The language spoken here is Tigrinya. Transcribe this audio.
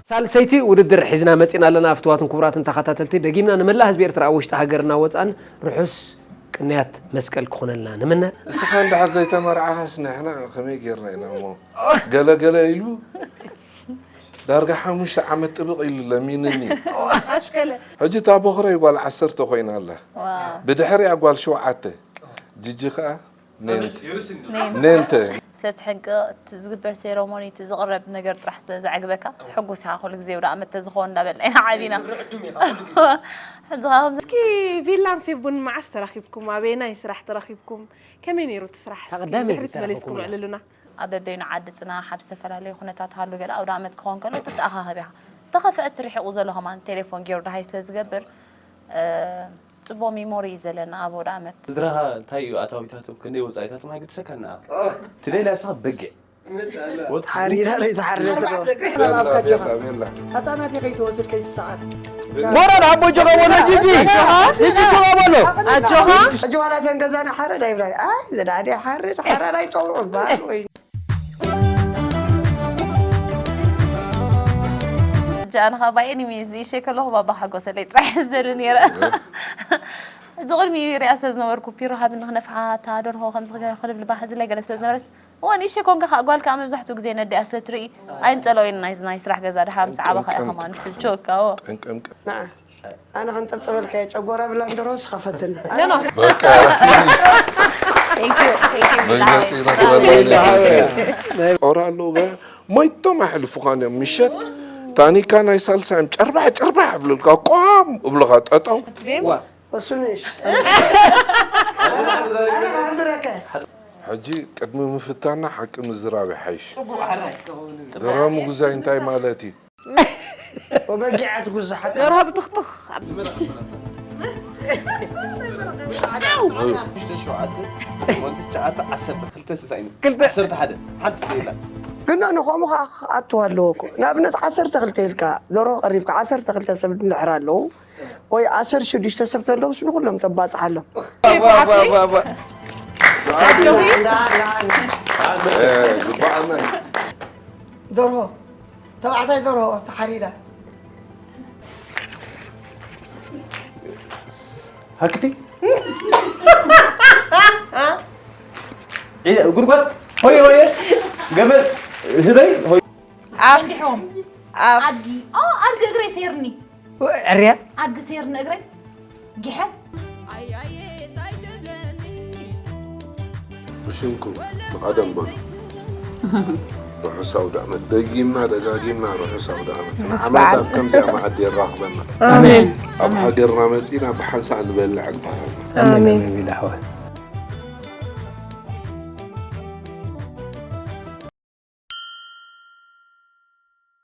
ሳልሰይቲ ውድድር ሒዝና መጺና ኣለና። ፍትዋትን ክቡራትን ተኸታተልቲ፣ ደጊምና ንመላእ ህዝቢ ኤርትራ ኣብ ውሽጢ ሃገርና ወጻን ርሑስ ቅንያት መስቀል ክኾነልና ንምነ። እስኻ እንድሕር ዘይተመርዓኻስ ንሕና ከመይ ጌርና ኢና እሞ? ገለ ገለ ኢሉ ዳርጋ ሓሙሽተ ዓመት ጥብቕ ኢሉ ለሚንኒ። ኣሽከለ። ሕጂ እታ ቦኽረይ ጓል ዓሰርተ ኮይና ኣላ። ዋው። ብድሕሪኣ ጓል ሸውዓተ። ጅጂ ከኣ ኔንተ። ኔንተ። ኔንተ። ስለቲ ሕንቂ እቲ ዝግበር ሴረሞኒ፣ እቲ ዝቕረብ ነገር ጥራሕ ስለ ዘዕግበካ፣ ሕጉስ ኢኻ ኩሉ ግዜ ወደ ኣመት ተዝኸውን እንዳበልና ኢና ዓቢና። ሕጂ ኸዓ ከምዚ እስኪ ቪላን ፌቡን መዓስ ተራኺብኩም? ኣበየናይ ስራሕ ተራኺብኩም? ከመይ ነይሩ እቲ ስራሕ? እስኪ ድሕሪት መሊስኩም ኣዕልሉና። ኣብ በበይኑ ዓዲ ጽናሕ፣ ኣብ ዝተፈላለዩ ኩነታት ሃሉ፣ ገለ ኣውደ ኣመት ክኸውን ከሎ ትተኣኻኸብ ኢኻ። ተኸፍአ እቲ ርሒቑ ዘሎ ከማን ቴሌፎን ገይሩ ደሃይ ስለ ዝገብር፣ እ፣ ጽቡቕ ሚሞሪ እዩ ዘለና ኣብ ኣውደ ኣመት። ስድራኻ እንታይ እዩ ኣታዊታቶም? ክንደይ ወጻኢታቶም ኣይግድሰካን ንዓኻ። ትደልያ ንስኻ በጊዕ። ወጥ ሓሪራ ዘይትሓርድ ዶ? ቤላ፣ ቤላ፣ ቤላ። ህጻናት ከይትወስድ ከይትሰዓር። ሞራል ኣቦ ጆኻ በሎ፣ ጂጂ። ጂጂ ጆኻ በሎ። ኣጆኻ። ሕጂ ዋላ እዘን ገዛና ሓረድ ኣይብላን። ኣይ፣ ዝናደ ሓረድ፣ ሓረድ ኣይጸውዑ በሃል ወይ። ሕጂ ኣነ ኻብ ኣይ ኤኒሜይስ ንእሽተይ ከለኹ ባባ ሓጎሰለይ ጥራሕ እየ ዝደሊ ነይረ። ሕጂ ቅድሚኡ ይሪኣ ስለ ዝነበርኩ፣ ፒሮ ሃብኒ ክነፍሓ፣ እታ ደርሆ ከምዚ ክልብልባ፣ ሕዚ ላይ ገለ ስለ ዝነበረስ፣ እዋ ንእሽተይ ኮንካ ኸዓ ጓል ከኣ መብዛሕትኡ ግዜ ነዲኣ ስለ ትርኢ፣ ኣይንጸልኦ ኢና ናይ፣ ናይ ስራሕ ገዛ ድሓር ምስ ዓበኻ ኢኻ ጠንቀም። ማለት ስልችወካ፣ እዎ። ጠንቀምቀም። ንዓ፣ ኣነ ከንጠብጥበልካ እየ፣ ጨጎራ ብላ እንድሮ ንስኻ ፈትን። ኖ፣ ኖ። በቃ። Thank you፣ thank you። መግለጺ ረኽበና። ኦራ ኣለዉ ገ-፣ ሞይቶም ኣሕልፉኻን እዮም። ምሸት ታኒካ ናይ ሳልሳ እዮም። ጨርባሕ፣ ጨርባሕ እብልልካ፣ ቆም እብልኻ፣ ጠጠው። ዋ። እሱ ንእሽ-፣ ኣነ ክሕብረካ። ሕጂ ቅድሚ ምፍታና ሓቂ ምዝራብ ይሓይሽ። ጽቡቕ ሓራይ። ደራሙ ጉዛይ እንታይ ማለት እዩ? ወበጊዓ ትጉዝእ ሓቂ። ደርሆ ብትኽትኽ። ሸውዓተ፣ ሸሞንተ፣ ትሽዓተ፣ ዓሰርተ፣ ክልተ፣ ስሳይ። ክልተ። ዓሰርተ ሓደ። ሓንቲ የላ። ግን ንኸምኡ ኸዓ ክኣትዋ ኣለዎ እኮ። ንኣብነት ዓሰርተ ክልተ ኢልካ ደርሆ ቀሪብካ ዓሰርተ ክልተ ሰብ እንድሕር ኣለዉ፣ ወይ ዓሰርተ ሽዱሽተ ሰብ ተለውስ ንኹሎም ተባጽሓሎም። ዋ፣ ዋ፣ ዋ፣ ዋ። እ፣ ግባኣና እዩ። ደርሆ፣ ተባዕታይ ደርሆ ተሓሪዳ። ሃክቲ። ዒ-፣ ጉድጓድ። ሆየ፣ ሆየ። ገመድ። ህበይ። ሆየ። ኣፍ። እንዲሖም። ኣፍ። ኣድጊ። ኦ፣ ኣድጊ እግረይ ሴርኒ። ዕርያ። ኣድጊ ሴርኒ እግረይ። ጊሐ። ብሽምኩም ብቐደም በሉ። ርሑስ ኣውደ ዓመት። ደጊምና ደጋጊምና ርሑስ ኣውደ ዓመት። ምስ ንዓመት በዓል። ኣብ ከምዚኣ መኣዲ የራኽበና። ኣሜን። ኣብ ሃገርና መጺና ብሓንሳእ ንበልዕ ግባራና። ኣሜን። ኣሜን። ኣሜን።